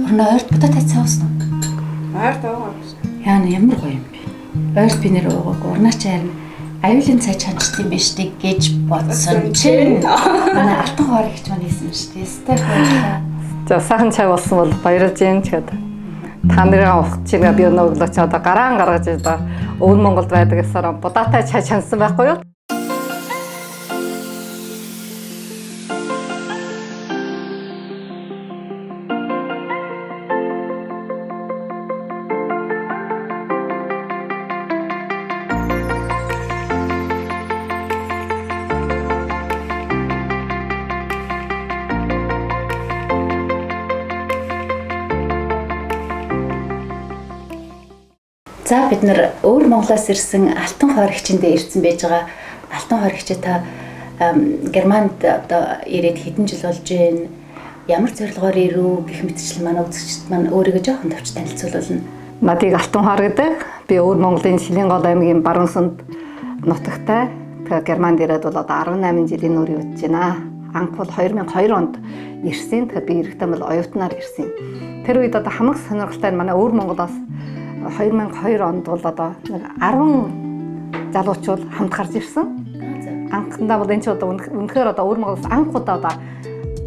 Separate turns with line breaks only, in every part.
Орно ойрт будаатай цай уусан уу?
Ойрт уугаа.
Яана ямар гоё юм бэ? Ойрт би нэр уугаагүй. Урнаа чи харин аюулын цай чанчт юм биш үү гэж бодсон чинь манай алтан хоор ихч маань хийсэн шүү дээ. Өстэй баярлалаа.
За сайхан чай болсон бол баярлж байна тэгэхэд та нарын ухаж чинь би өнөө өглөө чи одоо гараан гаргаж одоо өвөр Монголд байдаг гэсээр будаатай чай чансан байхгүй юу?
За бид нар өөр Монголоос ирсэн алтан хоор хичээндээ ирсэн байж байгаа. Алтан хоор хичээ та Германд одоо ирээд хэдэн жил болж байна? Ямар зорилгоор ирв гэх мэтчлэн манай үзэгчид маань өөрийгөө жоохон товч танилцуулна.
Надыг Алтан хоор гэдэг. Би өвөр Монголын Шилийн гол аймгийн Баруун сүнд нутагтай. Тэгээ Германд ирээд бол одоо 18 жилийн нүр явж байна. Анх бол 2002 онд ирсэн. Тэгэхээр би ирэхдээ бол оюутнаар ирсэн. Тэр үед одоо хамаг сонирхолтой нь манай өвөр Монголоос 2002 онд бол одоо нэг 10 залуучууд хамт гарч ирсэн. Анхандаа бол энэ ч одоо үнэхээр одоо өвөр Монголоос анх удаа одоо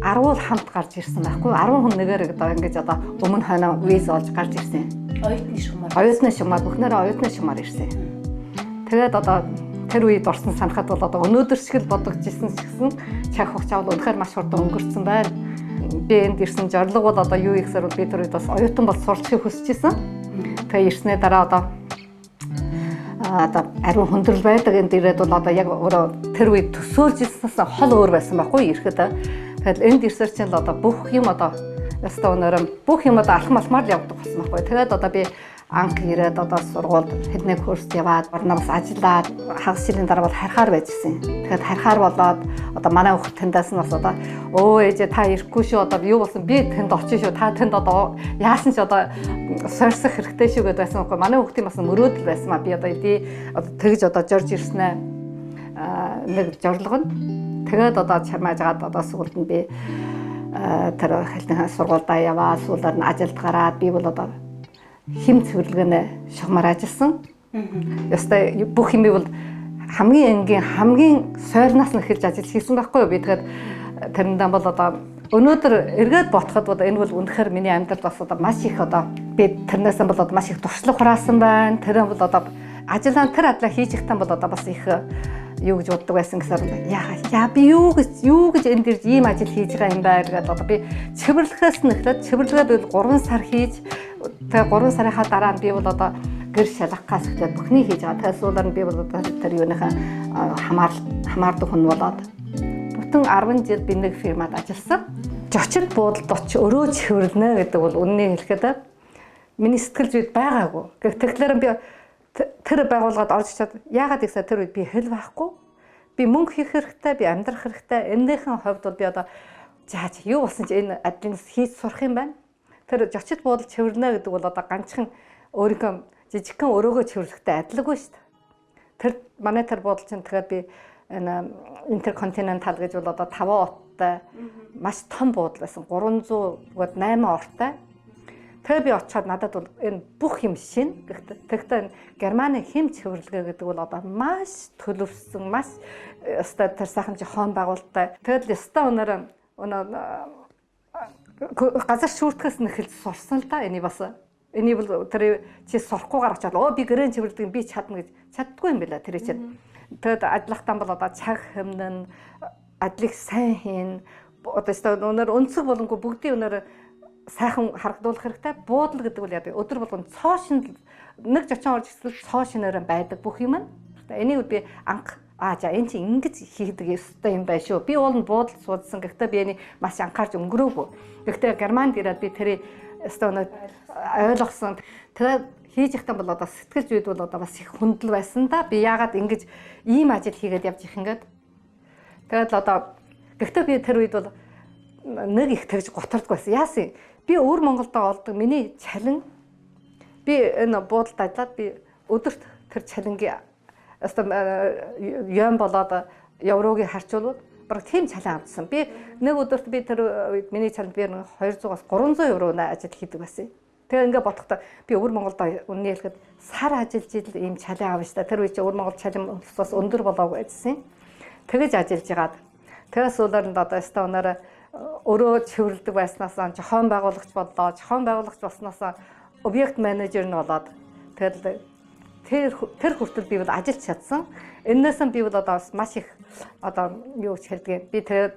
10 хамт гарч ирсэн байхгүй 10 хүн нэгээр одоо ингэж одоо өмнө хойно виз олж гарч ирсэн.
Оюутны шугамар.
Оюутны шугамар бүхнээрээ оюутны шугамар ирсэн. Тэгээд одоо тэр үед орсон санахад бол одоо өнөөдөр шиг л бодогдож ирсэн ч гэсэн цаг хугацаа бол үнэхээр маш хурдан өнгөрцөн байна. Би энд ирсэн зорилго бол одоо юу ихсэр бол би тэр үед бас оюутан бол суралцахыг хүсэж исэн. Тэгээ ирснээ дараа одоо одоо ариун хүндрэл байдаг энд ирээд бол одоо яг өөрөө тэр үед төсөөлж ирснээс хол өөр байсан байхгүй ирэхэд. Тэгэхээр энд ирсээр чинь л одоо бүх юм одоо ястаа өнөрөө бүх юм одоо алхам алхмаар л явдаг болсон байхгүй. Тэгээд одоо би анх ирээд одоо сургуульд хэлний курст яваад орноо бас ажиллаад хагас жилийн дараа бол харихаар байжсэн. Тэгэхээр харихаар болоод одоо манай хүүхд тэндээс нь бас одоо өө ээжээ та ирэхгүй шүү одоо юу болсон би тэнд очив шүү та тэнд одоо яасан ч одоо сорьсох хэрэгтэй шүү гэдээ байсан байхгүй. Манай хүүхдийн бас мөрөөдөл байсан ма би одоо эдий одоо тэгж одоо жорж ирснэ нэг зорилго нь. Тэгээд одоо чамаажгаад одоо сүүлд нь би тэр хэлний сургуульдаа яваа сүүлээр нь ажилд гараад би бол одоо хим цэвэрлэгээний шугамар ажилласан. Ёстой бүх юм бол хамгийн энгийн хамгийн сойрноос нь эхэлж ажил хийсэн байхгүй юу? Би тэгэхээр тэрэндээ бол одоо өнөөдөр эргээд ботход бол энэ бол үнэхээр миний амьдралд бас одоо маш их одоо би тэрнээс бол одоо маш их туршлага хураасан байна. Тэр бол одоо ажиллаа тэр ажлаа хийж ихтан бол одоо бас их юу гэж боддог байсан гэсээр яа би юу гэж энэ дэр ийм ажил хийж байгаа юм бэ гэдээ одоо би цэвэрлэхээс нь эхлээд цэвэрлэгээ би 3 сар хийж тэгээ 3 сарынхаа дараа нь би бол одоо гэр шалгахаас эхлээд бүхнийг хийж байгаа. Тэгээ суулаар нь би бол одоо тэр юуныхаа хамаардаг хүн болоод бүтэн 10 жил би нэг фирмад ажилласан. Жочид буудалд очиж өрөө цэвэрлэнэ гэдэг бол үннийг хэлэхэд миний сэтгэл зүйд байгаагүй. Тэгэхээр би тэр байгууллагад орж чад яагаад гэсэ тэр үед би хэл байхгүй. Би мөнгө хийх хэрэгтэй, би амьдрах хэрэгтэй. Энэнийхэн хувьд бол би одоо зааж юу болсон чи энэ ажлыг хийж сурах юм байна. Тэр жочид буудал цэвэрлэнэ гэдэг бол одоо ганцхан өөрийнхөө жижигхэн өрөөгөө цэвэрлэхтэй адилгүй шүү дээ. Тэр манай тэр буудал чинь тэгэхээр би энэ Интерконтинентал гэж бол одоо 5 оттой маш том буудал байсан. 308 ортой. Тэгээ би очиад надад бол энэ бүх юм шин. Тэгэхдээ Германы хим цэвэрлэгээ гэдэг бол одоо маш төлөвсөн, маш өстой тэр сайхан жохон байгуулалттай. Тэгэл өстой өнөр өнөө газар шүүртгэс нь эхэлж сурсан л да. Эний бас эний бол тэр чи сурахгүйгээр очиад өө би гэрэн цэвэрлдэг би чадна гэж чаддгүй юм байна тэр чинь. Тэгэд ажиллахтаа бол одоо цаг хэмнэн ажлыг сайн хийн. Одоо өстой өнөр өнцөг болонгүй бүгдийн өнөр сайхан харагдуулах хэрэгтэй. Буудал гэдэг бол яа вэ? Өдөр болгон цоо шинэ нэг жочин орж ирсэн цоо шинээр байдаг бүх юм нь. Энийг би анх за энэ чинь ингэж хийдэг ёстой юм байна шүү. Би уул нь буудалд суудсан. Гэхдээ би энийг маш анхаарч өнгөрөөгүй. Гэхдээ Германд ирээд би тэрийг ёстой өнөө ойлгосон. Тэгээд хийж ихтан бол одоо сэтгэл зүйд бол одоо бас их хүндэл байсан да. Би яагаад ингэж ийм ажил хийгээд явж их ингээд. Тэгээд л одоо гэхдээ би тэр үед бол нэг их тэгж готардгүй байсан. Яасан? Би өвөр Монголдо олдог миний чалин би энэ буудалд ажиллаад би өдөрт тэр чалингийн ёстой юан болоод еврогийн харьцуулбал Бараг тийм цалин авчихсан. Би нэг өдөрт би тэр үед миний цалин би 200-аас 300 евро ажил хийдэг байсан. Тэгээ ингээ бодохдоо би өвөр Монголд үнний хэлэхэд сар ажиллаж ил ийм цалин авна шүү дээ. Тэр үед чи өвөр Монгол цалин бас өндөр болоогүй байсан. Тэгэж ажиллаж байгаад тэгээ сүүлээр нь одоо өстой өнөөрэ өрөө чивэрлдэг байснаас зохион байгуулагч боллоо. Зохион байгуулагч болсноос объект менежер нь болоод тэгэл тэр хүртэл би бол ажиллаж чадсан. Энээс нь би бол одоо бас маш их одоо юу гэж хэлдэг. Би тэгээд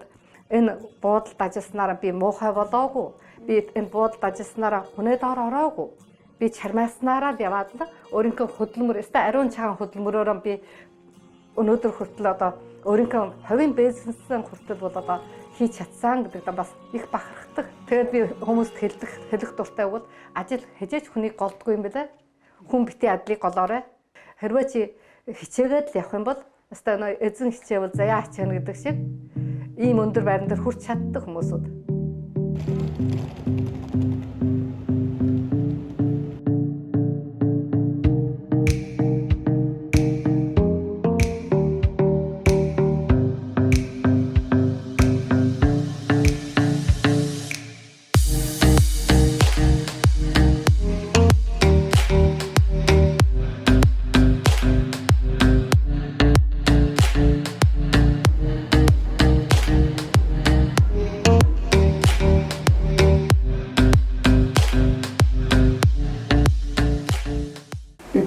энэ буудалд ажилласнараа би муухай болоогүй. Би энэ буудалд ажилласнараа хүнээ доор ороогүй. Би чармааснараа л яваад л өөрийнхөө хөдөлмөр, өстой ариун чагаан хөдөлмөрөөрөө би өнөөдөр хүртэл одоо өөрийнхөө хувийн бизнесээ хүртэл бол одоо хийж чадсан гэдэг бас их бахархдаг. Тэгээд би хүмүүст хэлэх дуртай бол ажил хязгаарч хүнийг голдгүй юм байна. Хүн битгий адлыг голоорой. Хэрвээ чи хичээгээд л явах юм бол өстой нөө эзэн хичээвэл заяа ачаана гэдэг шиг ийм өндөр байран дээр хүрч чаддаг хүмүүсүүд.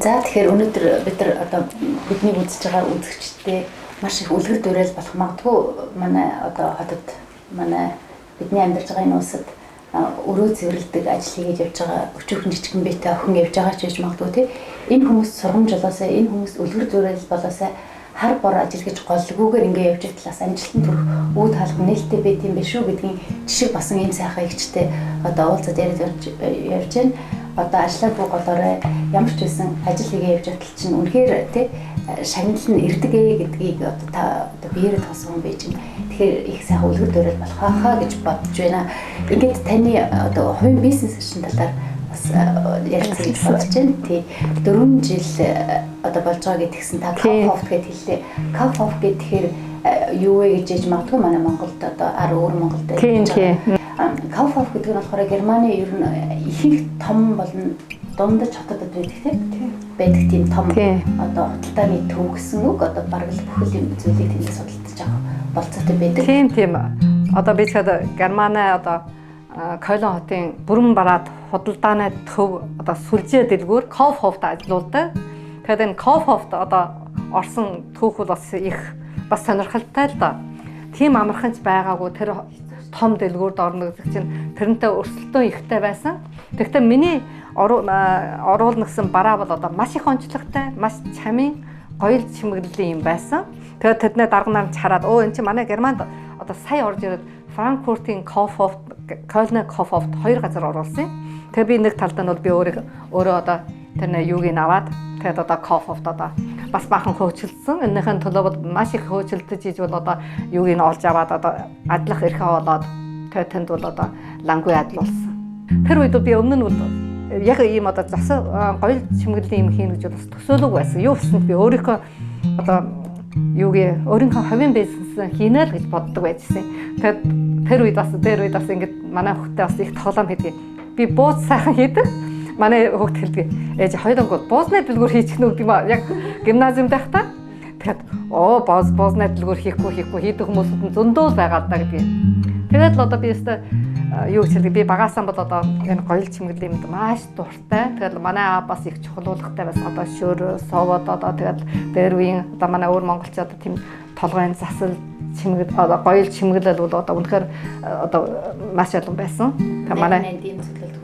За тэгэхээр өнөөдөр бид нар одоо биднийг үзэж байгаа үзэгчдээ маш их үлгэр дуурайл болох магадгүй манай одоо хотод манай бидний амьдарч байгаа энэ улсад өрөө цэвэрлэдэг ажил хийгээд явж байгаа өчүүхэн жижигхэн биетэй охин явж байгаа ч гэж магадгүй тий. Энэ хүмүүс сургамж болоосаа энэ хүмүүс үлгэр дуурайл болоосаа хар бор ажил гэж голлгүйгээр ингээ явж байгаа талаас амжилтанд хүрэх үүд хаалга нээлттэй байт юм биш үү гэдгийн жишээ басан ийм сайхан ихчтэй одоо уулзаад яриад явж байна. Одоо ажиллаагүй голоорой ямар ч байсан ажил хийгээ явж байгаа чинь үнэхээр тий шагнал нь ирдэг ээ гэдгийг одоо та одоо биеэрээ тосон хүн байж байна. Тэгэхээр их сайхан үлгэр дуурайл болох хаа гэж бодож байна. Ингээд таны одоо хувийн бизнес шин талаар бас ярилцах гэж бодож байна. Тий 4 жил одоо болж байгаа гэдгийгсэн та Kaufhof гэж хэллээ. Kaufhof гэхээр юу вэ гэж яж магадгүй манай Монголд одоо ар өөр Монголд
байж байгаа.
Kaufhof гэдэг нь болохоор Германы ер нь ихэнх том болон дундаж хотодод байдаг тийм байдаг тийм том одоо худалдааны төв гэсэн үг одоо бараг л бүхэл юм зүйлийг тэндээс худалдаж авах болцоотой байдаг.
Тийм. Одоо би чад Германы одоо Кёльн хотын бүрэн бараад худалдааны төв одоо сүлжээ дэлгүүр Kaufhof-д ажиллаулдаг. Тэгэхээр энэ Kaufhof-д одоо орсон түүх бол бас их бас сонирхолтой л доо. Тийм амархан ч байгаагүй тэр том дэлгүүрд орно гэдэг чинь тэрнтэй өрсөлдөөн ихтэй байсан. Тэгэхдээ миний оруулна гэсэн бараа бол одоо маш их онцлогтой, маш чамин, гоёл чимэглэлийн юм байсан. Тэгээд тэдний дарга нар ч хараад өө эн чинь манай Германд одоо сая орж ирээд Франкфуртын Kaufhof, Кёльний Kaufhof хоёр газар оруулсан юм. Тэгээд би нэг талд нь бол би өөрөө одоо тэр нэ юуг нь аваад тэгээд одоо Kaufhof-д одоо бас баахан хөөцөлдсөн. Энийхэн төлөө бол маш их хөөцөлдөж иж бол одоо юуг нь олж аваад одоо адлах эрхээ олоод тэгээд тэнд бол одоо лангуй адлуулсан. Тэр үед би өмнө нь бол яг ийм одоо зас гоёл чимэглэлийн юм хийнэ гэж бас төсөөлөг байсан. Юу гэсэнд би өөрийнхөө одоо юуг өөрийнхөө хувийн бизнес хийнэ л гэж боддог байжсэн. Тэгээд тэр үед бас ингэж манай хүүхдээ бас их тоглоом хийдэг. Би бууз сайхан хийдэг. Манай хүүхд хэлдэг. Ээж хоёуланг буузны дэлгүүр хийчих нү гэдэг юм яг гимназиумд байхдаа. Тэгэхээр оо буузны дэлгүүр хийхгүй хийдэг хүмүүсүүд нь зөндөө л байгаа л да гэдэг. Тэгээд л одоо би өстой юу гэж хэлдэг би багаасаа бол одоо энэ гоёл чимэглэлийн юмд маш дуртай. Тэгээд манай аав бас их чухлуулгатай байсан. Одоо шөр, совод одоо тэгээд дээр үеийн одоо манай өөр монголчууд тийм толгойн засал чимэгэл одоо гоёл чимэглэл бол одоо үнэхээр одоо маш олон байсан. Тэгээд манай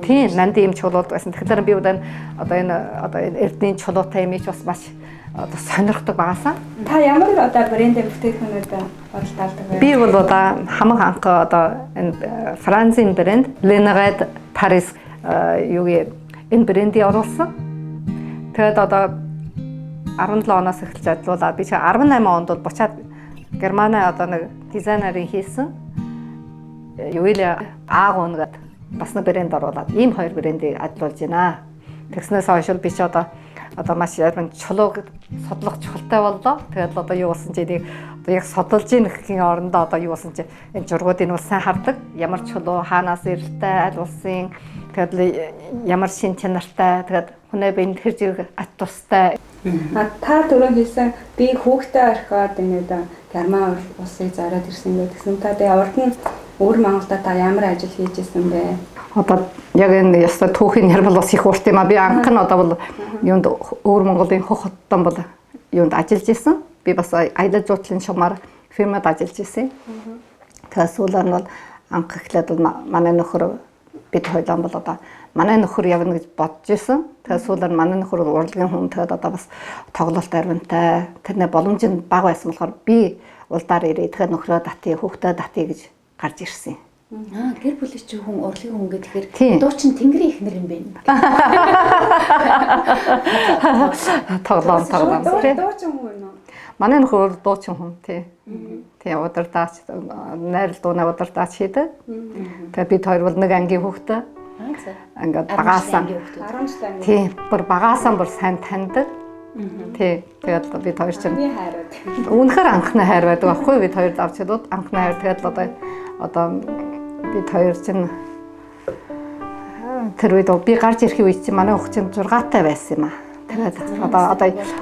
тийм нандин юм чулууд байсан. Тэгэхээр би одоо энэ эрдний чулуутай юм ич бас маш одоо сонирхдаг багасаа.
Та ямар одоо брендийн бүтээгдэхүүнүүд худалдаалдаг вэ?
Би бол одоо хамаг анх одоо энэ Францын брэнд Leneret Paris юуг энэ брендийг оруулсан. Тэгээд одоо 17 оноос эхэлж ажиллуулаад би чи 18 онд бол буцаад Германы одоо нэг дизайнерын хийсэн Юэля Аагун гэдэг бас нэг брэнд оруулаад ийм хоёр брендийг ажиллуулж байна. Тэгснээс хойш би чи одоо маш ярман чулууг судлах чухалтай боллоо. Тэгээд л одоо юу болсон чи энийг Одоо яг содолж ийн гэхийн орондоо одоо юу болсон чи энэ зургуудыг бол сайн хардаг. Ямар чулуу хаанаас ирэлтэй, аль улсын тэгээд ямар шин чанартай, тэгээд хүнээ биед хэр зэрэг ат тустай.
А та түрүү хэлсэн би хүүхдээ орхиод ингээд Герман улсыг зориод ирсэн гэдгсэн. Та тэгээ урд нь өвөр Монголда та ямар ажил хийж исэн бэ?
Одоо яг энэ яста түүхийн ярмал бас их урт юм а. Би анх нь одоо бол юунд өвөр Монголын хөх хоттон бол юунд ажиллаж исэн. Би бас аялал жуулчлалын шугамар фирмад ажиллаж исэн. Тэгээ сүүлээр нь бол анх эхлээд бол манай нөхөр бид хоёлаа бол одоо манай нөхөр явна гэж бодож исэн. Тэгээ сүүлээр манай нөхөр бол урлагийн хүн, тэгээд одоо бас тоглолт арвинтай, тэрний боломж нь бага байсан болохоор би улдаар ирээ. Тэгэхээр нөхрөө татъя, хүүхдээ татъя гэж гарч ирсэн.
Аа, гэр бүлийн чинь хүн урлагийн хүн гэхээр дуучин Тэнгэрийн ихнэр юм байна.
Тоглоом.
Дуучин хүн юм уу?
Манай нөхөр дуучин хүн, тий. Тий, удирдаач, найрал дууны удирдаач хийдэг. Тэгээ бид хоёр бол нэг ангийн хүүхдээ. Ингээд багаасаа
10 жил анги.
Тий, бүр багаасаа бүр сайн таньдаг. Тий, тэгээд бид хоёр чинь үнэхээр анхны хайр байдаг байхгүй бид хоёр давч чадвал анхны хайр. Тэгээд одоо бид хоёр чинь тэр үед би гарч ирэхийн үед чинь манай хүүхд чинь 6-тай байсан юм аа. Тэгээд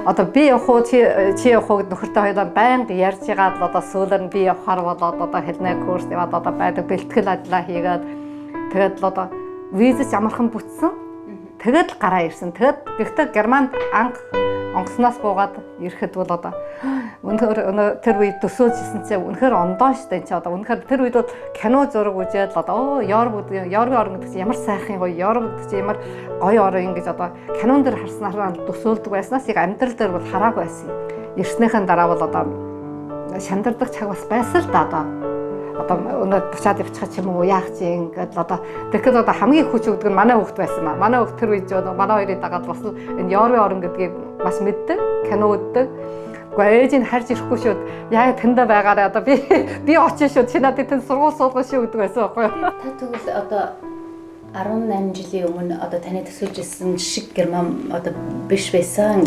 одоо би явах уу чи явах уу гэд нөхөртэй хоёулаа байнга ярьж байгаад л одоо сүүлээр нь би явахаар болоод одоо хэлнэ курс яваад одоо байдаг бэлтгэл ажиллаа хийгээд тэгээд л одоо визэс амархан бүтсэн. Тэгээд л гараа ирсэн. Тэгээд гэхдээ Германд анх онгоцноос буугаад ирэхэд бол одоо үнэхээр тэр үед төсөөлжсэн чинь үнэхээр ондоо штэ энэ чи одоо үнэхээр тэр үед бол кино зураг үзээд л одоо Европ гэдэг Европын орн гэдэг чинь ямар сайхан гоё, Европ гэдэг чинь ямар гоё орн ингэж одоо кинон дээр харснараа төсөөлдөг байснаас яг амьдрал дээр бол хараагүй байсан. Ирснийхэн дараа бол одоо шандардаг цаг бас байсан л да одоо өнөө буцаад явчих ч юм уу яах чи ингээд л одоо тэгэхэд одоо хамгийн хүч өгдөг нь манай хүүхд байсан маа. Манай хүүхд тэр үед манай хоёрыг дагаад бас энэ Европын орн гэдгийг бас мэддэг, кино үздэг. Гэхдээ ээж нь харж ирэхгүй шүү. Яа тэндэ байгаарай одоо би очиж шүү. Чи надад тэнд сургууль суулгах шүү гэдэг байсан байхгүй юу?
Та тэгвэл одоо 18 жилийн өмнө одоо таны төсөөлж ирсэн шиг Герман одоо биш байсан,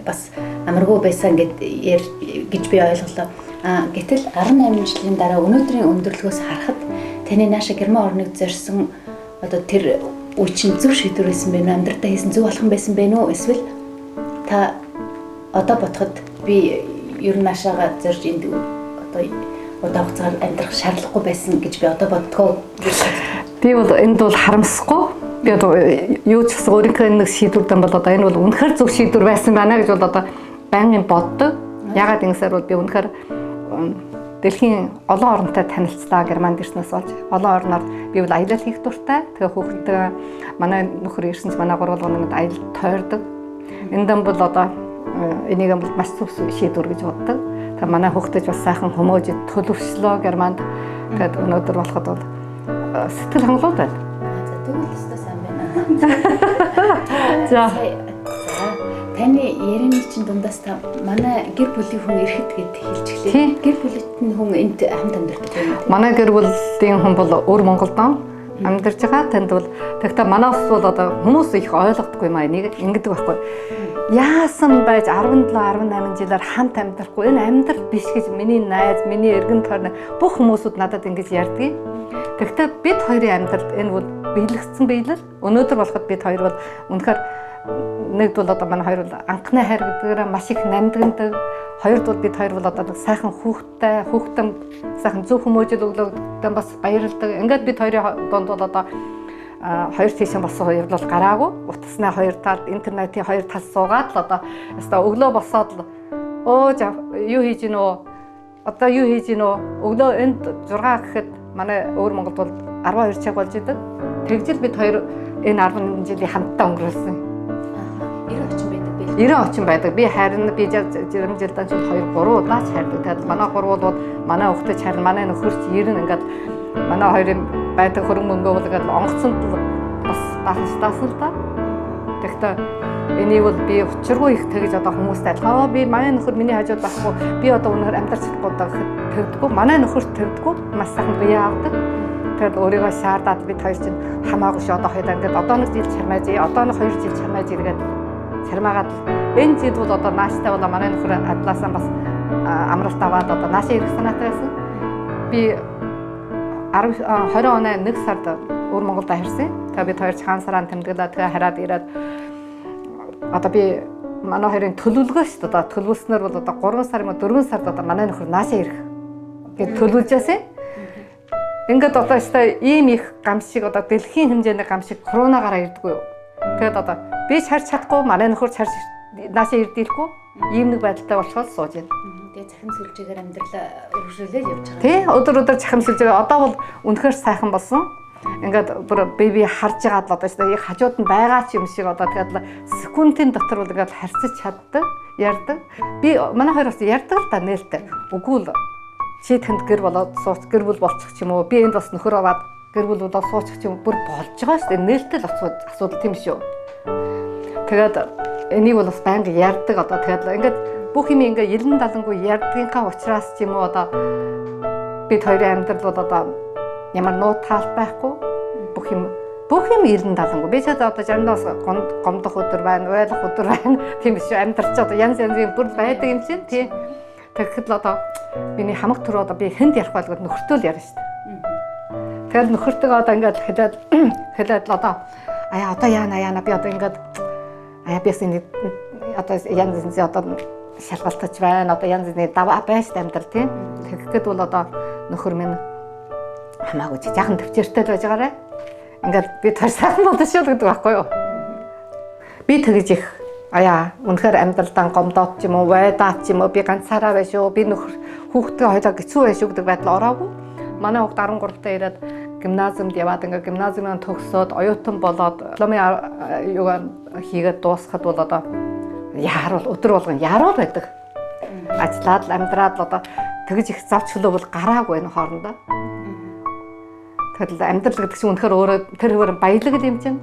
бас амаргүй байсан гэж би ойлголоо. Гэтэл 18 жилийн дараа өнөөдрийн өндөрлөгөөс харахад таны нааша Герман орныг зорьсон одоо тэр үе чинь зөв шийдвэр байсан бэ? Амьдралдаа хийсэн зөв алхам байсан бэ нү? Эсвэл та одоо бодоход би ер нь наашаага зорж энд одоо удаан хугацаар амьдрах шаардлагагүй байсан гэж би одоо боддгоо.
Би бол энд бол харамсахгүй. Би одоо юу ч гэсэн өөрийнхөө нэг шийдвэрдэн бол одоо энэ бол үнэхээр зөв шийдвэр байсан байна гэж бол одоо байнгын боддог. Ягаад ингэсээр бол би үнэхээр дэлхийн олон оронтой танилцлаа Германд ирснээс болж. Олон орноор би бол аялал хийх дуртай. Тэгээ хүүхдтэй манай нөхөр ирсэн ч манай гурван нэг аялал тойрдог. Энд бол одоо энийг бол маш зөв шийдвэр гэж боддог. Тэгээ манай хүүхдэж бас сайхан хүмүүж төлөвшлөө Германд. Тэгээд өнөөдөр болоход бол сэтгэл хангалуун байна.
За тэгвэл өстой сайн байна.
За.
Таны ярианы чинь дундаас та манай гэр бүлийн хүн ирэхэд гэд хэлж эхлэв. Гэр бүлийн хүн энд хамт амьдардаг юм уу?
Манай гэр бүлийн хүн бол өөр Монголдоо амьдарч байгаа. Танд бол тэгтээ манай ус бол одоо хүмүүс их ойлгодгүй юм аа. Энийг ингэдэг байхгүй. Яасан байж 17 18 жилээр хамт амьдрахгүй энэ амьдрал биш гэж миний найз, миний эргэн тойрны бүх хүмүүсүүд надад ингэж ярьдгийг. Тэгтээ бид хоёрын амьдралд энэ бол биелэгдсэн биелэл. Өнөөдөр болоход бид хоёр бол үнэхээр нэгд бол одоо манай хоёр бол анхны хайр гэдгээр маш их намдгандаг. Хоёрд бол бид хоёр бол одоо нэг сайхан хүүхдтэй, хүүхдэн сайхан зөв хүмүүжил өглөөгдөн бас баярлдаг. Ингээд бид хоёрын дунд бол одоо хоёр тийш болсон явдал гараагүй. Утасны хоёр талд, интернетийн хоёр тал суугаад л одоо яста өглөө босоод л өө юу хийж гин үү? Одоо юу хийж гин үү? Өглөө энд 6 гэхэд манай өвөр Монголд бол 12 цаг болж идэг. Тэгжэл бид хоёр энэ 11 жилийн хамтдаа өнгөрүүлсэн.
90 очин байдаг байл.
90 очин байдаг. Би харин би 60 жилдээ ч 2 3 удаа ч хардаг. Тэгэд манай гурвууд бол манай хүүхдээ ч харин манай нөхөр ч 90 ингээд манай хоёрын байдаг хөрөнгө мөнгөө бол ингээд онгоцонд бас баахан шатаасан л да. Тэгэхдээ энийг бол би учиргүй их тэгж одоо хүмүүст айлгаа. Би манай нөхөр миний хажууд байхгүй. Би одоо үнэхээр амьдарч чадахгүй даа гэхэд тэгдэггүй. Манай нөхөр тэгдэггүй. Маш сайхан бие авдаг. Тэгээд өөрийгөө шаардаад бид хоёр чинь хамаагүй шүү одоо хоёлаа ингээд одоо нэг жил чармааж, одоо нэг 2 жил чармааж иргээд чармаагаад энэ жил бол одоо нааштай болоо манай нөхөр адлаасаа бас амралт аваад одоо наашаа ирэх санаатай байсан. Би 20 оны 1 сард өвөр Монголд харсан. Тэгээ бид хоёр чаан сараа тэмдэглээ. Тэгээ хараад ирээд одоо би манай хоёрын төлөвлөгөө шүү дээ. Одоо төлөвлөснөр бол одоо 3 сар юм уу 4 сард одоо манай нөхөр наашаа ирэх гэж төлөвлөж байсан. Ингээд одоо өстой ийм их гам шиг одоо дэлхийн хэмжээний гам шиг коронавигаар ирдэггүй юу. Тэгээд одоо би ч харж чадахгүй, манай нөхөр ч харж наашаа ирдэлгүй ийм нэг байдалтай болохоор сууж байна.
Тэгээ цахим сүлжээгээр амьдралаа өргөжлүүлээд явж байгаа.
Тий, өдөр өдөр цахим сүлжээгээр одоо бол үнэхээр сайхан болсон. Ингээд бүр би харж байгаа л одоо шүү дээ. Хажууд нь байгаа ч юм шиг одоо тэгээд секундын дотор бол ингээд харьцаж чаддаг, ярьдаг. Би манай хоёр бас ярьдаг л да нээлттэй. Үгүй л чи тэнд гэр болоод сууч, гэр бүл болчих ч юм уу. Би энд бас нөхөр аваад гэр бүл болоод суучих ч юм бүр болж байгаа шүү дээ. Нээлттэй л асуудал тийм шүү. Тэгээд энийг бол бас байнга ярьдаг одоо тэгээд ингээд бүх юм ингээд елэн далангүй ярьдгийнхаа учраас ч юм уу одоо бид хоёрын амьдрал бол одоо ямар нууц таал байхгүй бүх юм елэн далангүй. Би ч одоо заримдаа бас гомдох өдөр байна, ойлох өдөр байна. Тийм биш үү? Амьдрч одоо янз янзын бүр байдаг юм чинь тий. Тэгэхэд л одоо миний хамаг төр одоо би хүнд ярих байлгүй нөхөртөө л ярина шүү дээ. Тэгэл нөхөртөө одоо ингээд хэлээд л одоо аяа одоо яана би одоо ингээд аяа би бас энэ одоо янз янзын одоо шалгалтаж байна. Одоо янз янзын даваа байж амьдрал тийм. Тэгэхэд бол одоо нөхөр минь хамаагүй чи жаахан төвчээртэй л байж байгаарэ. Ингээд би таар сайхан болно шүү гэдэг байхгүй юу? Би тэгэж их аяа үнэхээр амьдралдаа гомдоод ч юм уу, вайдаад ч юм уу, би ганцаараа байж шүү, би нөхөр хүүхдээ хоёлаа хэцүү байж шүү гэдэг байдал ороогүй. Манай хүүхд 13 таа ирээд гимназиумд яваад ингээд гимназиумын төгсөөд оюутан болоод дипломын юугаар хийгээд дуусахад бол одоо яарал өдөр болгон яарал байдаг. Ажиллаад л амьдраад л одоо тэгж их завч хөлөө бол гараагүй энэ хоорондоо. Тэгэл амьдрал гэдэг чинь үнэхээр өөрөө тэр хэвээр баялаг юм чинь.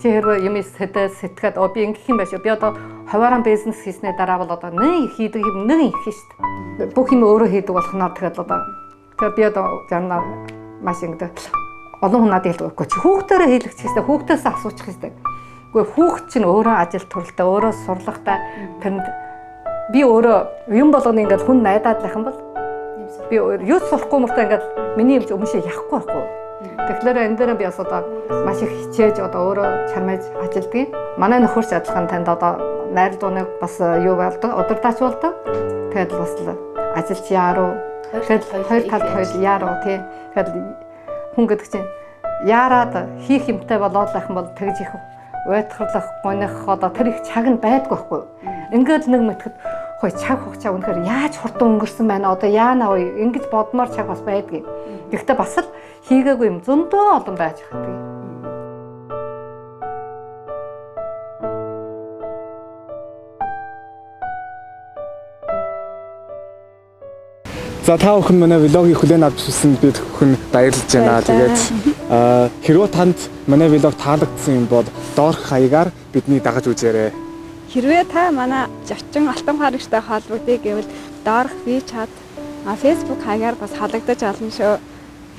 Чи хэрвээ юм сэдээ сэтгээд оо би ингэх юм байж би одоо хуваараа бизнес хийснээр дараа бол одоо нэг хийдэг юм нэг их шүү дээ. Бүх юм өөрөө хийдэг болохноор тэгэл одоо тэгээ би одоо заримдаа маш ингэдэг олон хүн надад хэлдэг үгүй чи хүүхдээрээ хийлгэх хэрэгтэй, хүүхдээсээ асуучих хэрэгтэй. Үгүй хүүхд чинь өөрөө ажил төрөлтэй, өөрөө сурлагатай тэнд би өөрөө юм болгоно ингээд хүн найдаад л ах юм бол би юу сурахгүй мөртөө ингээд миний юм өмнө шиг явахгүй байхгүй. Тэгэхээр энэ дээр би бас одоо маш их хичээж одоо өөрөө чармайж ажилдгийг. Манай нөхөрч адилхан танд одоо найр дууныг бас юу болдог, удирдаач болдог. Тэгээд бас л ажилч яаруу. Тэгээд хоёр талд хоёр яаруу тий. Тэгээд хүн гэдэг чинь яарад хийх юмтай болоод л ах юм бол тэгж их уйтгарлах, гоних одоо тэр их цаг нь байдгүй байхгүй. Ингээд нэг мэтгэд хой цаг хугацаа үнэхээр яаж хурдан өнгөрсөн байна одоо яана вэ ингэж бодмоор цаг бас байдгийг. Гэхдээ бас л хийгээгүй юм зөндөө олон байж байдаг.
За та бүхэн манай влогийг хүлээн авч үзсэнд бид бүхэн баярлаж байна. Тэгээд хэрвээ танд манай влог таалагдсан юм бол доорх хаягаар бидний дагаж үзээрэй.
Хэрвээ та манай зочин Алтан хоригчтой холбогдъё гэвэл доорх WeChat, Facebook хаягаар бас холбогдож олно шүү.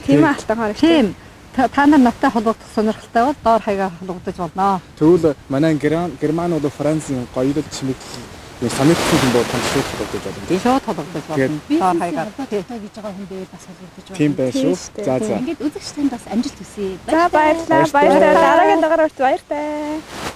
Тийм ээ Алтан хоригч.
Тийм. Та нар надтай холбогдох сонирхолтой бол доор хаягаар холбогдож болно.
Тэгвэл манай Герман болон Францын гоёлол чимэглэл санагдсан хүн бол танд шууд холбогдож болно тийм.
Шууд холбогдож болно. Доор хаягаар
гэж байгаа хүн дээр бас холбогдож болно.
Тийм байх шүү. За за.
Ингээд үзэгч танд бас амжилт хүсье.
За баярлалаа. Баярлалаа. Дараагийн дугаар хүртэл баяртай.